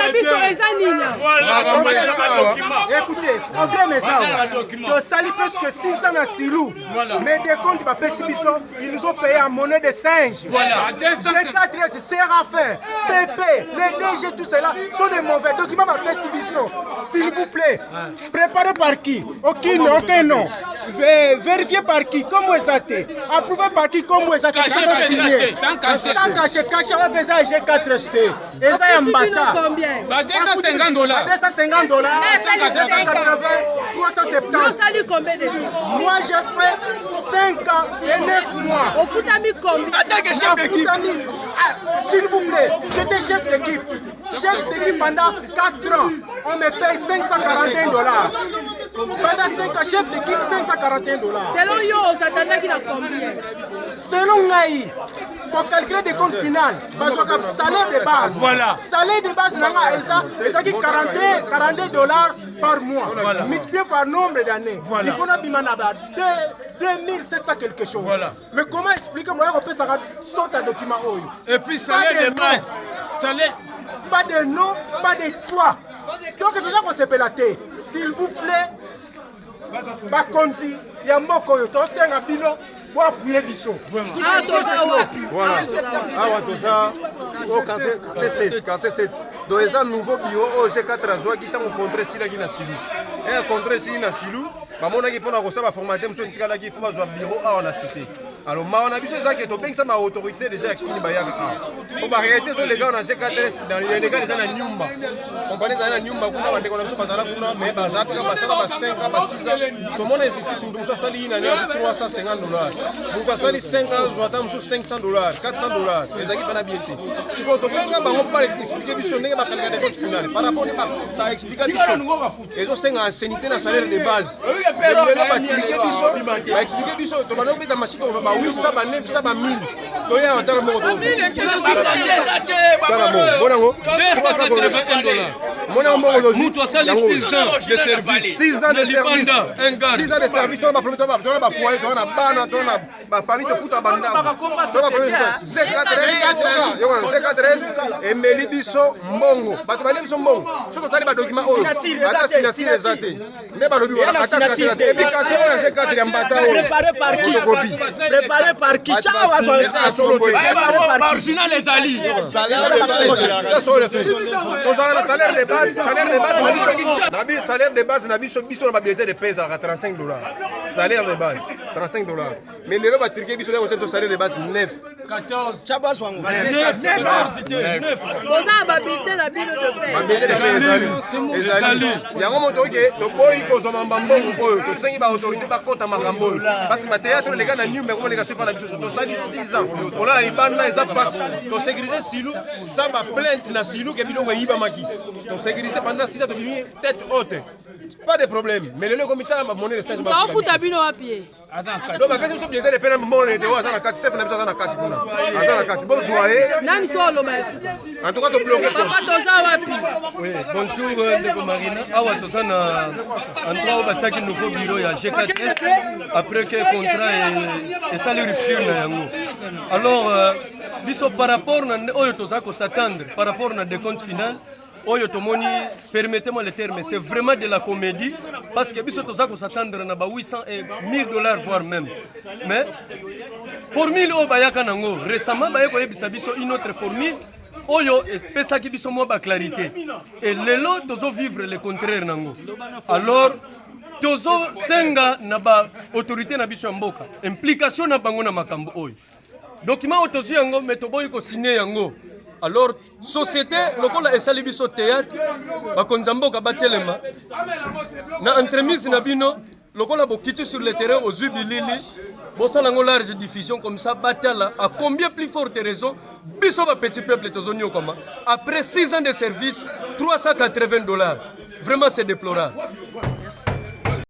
na biso eza nini? Écoutez, problème eza awa, tosali presque 6 ans na Silu, mais décompte bapesi biso, ils nous ont payé en monnaie de singe. G4S, Séraphin, PP, les DG, tout cela sont des mauvais documents bapesi biso. S'il vous plaît, préparé par qui? Aucun, aucun nom. Vérifié par qui? Comme eza te. Approuvé par qui? Comme eza te. Signé sans cachet. Cachet oyo mpenza ya G4S te, eza ya mbata. Combien? Ba 250 dollars. 250 dollars, 280, 370. Osali combien de temps? Moi, j'ai fait 5 ans et 9 mois. Ofutami combien? Chef d'équipe. Ah, s'il vous plaît, j'étais chef d'équipe. Chef d'équipe pendant 4 ans. On me paye 541 dollars. Pendant 5 ans, chef d'équipe, 541 dollars. Selon yo, osatandaki na combien? Selon ngai, kocalculer décompte final, bazwaka salaire de base. Salaire de base na nga eza ezalaki 41 42 dollars par mois. Multiplié par nombre d'années, il faut nabima na ba 2700 quelque chose. Mais comment expliquer moya kopesaka sorte ya document oyo? Et puis salaire de base. Salaire. Pas de nom, pas de quoi. Donc toza kosepela te. S'il vous plaît, bakonzi ya mboka oyo, tosenga bino boappuyer biso. Ah, toza wapi? Voilà, awa toza o quartier 7, quartier 7. Donc eza nouveau bureau oyo G4 azwaki ntango contrat esilaki na Silu. Eya, contrat esili na Silu, bamonaki mpona kosala baformalité mosusu etikalaki, fo bazwa bureau awa na cité. Alors mawa na biso eza ke tobengisa baautorité déjà ya kini, bayaka awa po baréalité ezoleka na G4S eleka déjà na nyumba. Compagnie ezali na nyumba kuna, bandeko na biso bazala kuna, mais bazala mpeka basala ba 5 ans, ba 6 ans. Tomona exercice, moto mosusu asali ye nani 350 dollars, moto asali 5 ans azwa ata mosusu 500 dollars, 400 dollars. Ezalaki mpena bien te. Sikoyo tobenga bango mpo baexpliquer biso ndenge bakalika décompte final. Par rapport nde baexplika biso, ezosenga ancienneté na salaire de base. Lelo batruquer biso, baexpliquer biso, tobanda kobeta machine, tokozwa ba 800, ba 900, ba 1000. Toya tala moko, tala bonango. 281 dollars. Mona mbongo tozwi. Moto asali 6 ans de service. 6 ans de service. Un garde. 6 ans de service. Tona baproblème, tona bafoyer, tona bana, tona bafamille, tofuta bandako. Tona baproblème. G4S emeli biso mbongo, bato balie biso mbongo. Soki totali badocument oyo, ata signature eza te. Nde balobi wana ata cachet eza te. Et puis cachet oyo ya G4 ya mbata oyo. Préparé par qui? Photocopie. Préparé par qui? Eza solo te. Original ezali. Eza solo te. Tozalaka na salaire de base. Salaire de base na biso, na biso, salaire de base na biso, biso na babulletin de paie, ezalaka 35 dollars. Salaire de base 35 dollars, mais lelo batruquer biso, kosa biso salaire de base 9. 14. Boza na babulletin na bino de paie? Babulletin de paie ezali, ezali yango. Moto oke, toboyi kozwa mamba mbongo oyo. Tosengi baautorité bakɔta makambo oyo, parce que bathéâtre eleka na nyumba, ekoma leka so epa na biso. Tosali 6 ans kolala libanda, eza mpasi. Tosécuriser Silu sans baplainte na Silu ke biloko eyibamaki. Tosécuriser pendant 6 ans, tobimi tête haute, pas de problème. Mais lelo ekomi, tala monnaie de singe. Baofuta bino wapi ye? Donc bapesi biso bulletin de paie na mbongo ete oyo aza na kati, chef na biso aza na kati kuna, aza na kati, bozwa ye. Nani so oloba esu? En tout cas tobloquer. Papa, toza wapi? Oui, bonjour ndeko Marina. Awa toza na endroit oyo batiaki nouveau bureau ya G4S après que contrat esali rupture na yango. Alors biso, par rapport na oyo toza kos'attendre par rapport na décompte final oyo tomoni, permettez-moi le terme, c'est vraiment de la comédie, parce que biso toza kos'attendre na ba 800 et 1000 dollars, voire même. Mais formule oyo bayaka nango récemment, baye koyebisa biso une autre formule oyo epesaki biso mwa baclarité, et lelo tozovivre le contraire nango. Alors tozosenga na baautorité na biso ya mboka implication na bango na makambo oyo. Document oyo tozwi yango, me toboyi kosigner yango. Alors société lokola esali biso théâtre, bakonzi ya mboka batelema na entremise na bino. Lokola bokiti sur le terrain, ozwi bilili, bosala yango large diffusion, comme ça batala à combien plus forte raison biso bapetit peuple tozoniokama. Après 6 ans de service, 380 dollars, vraiment c'est déplorable.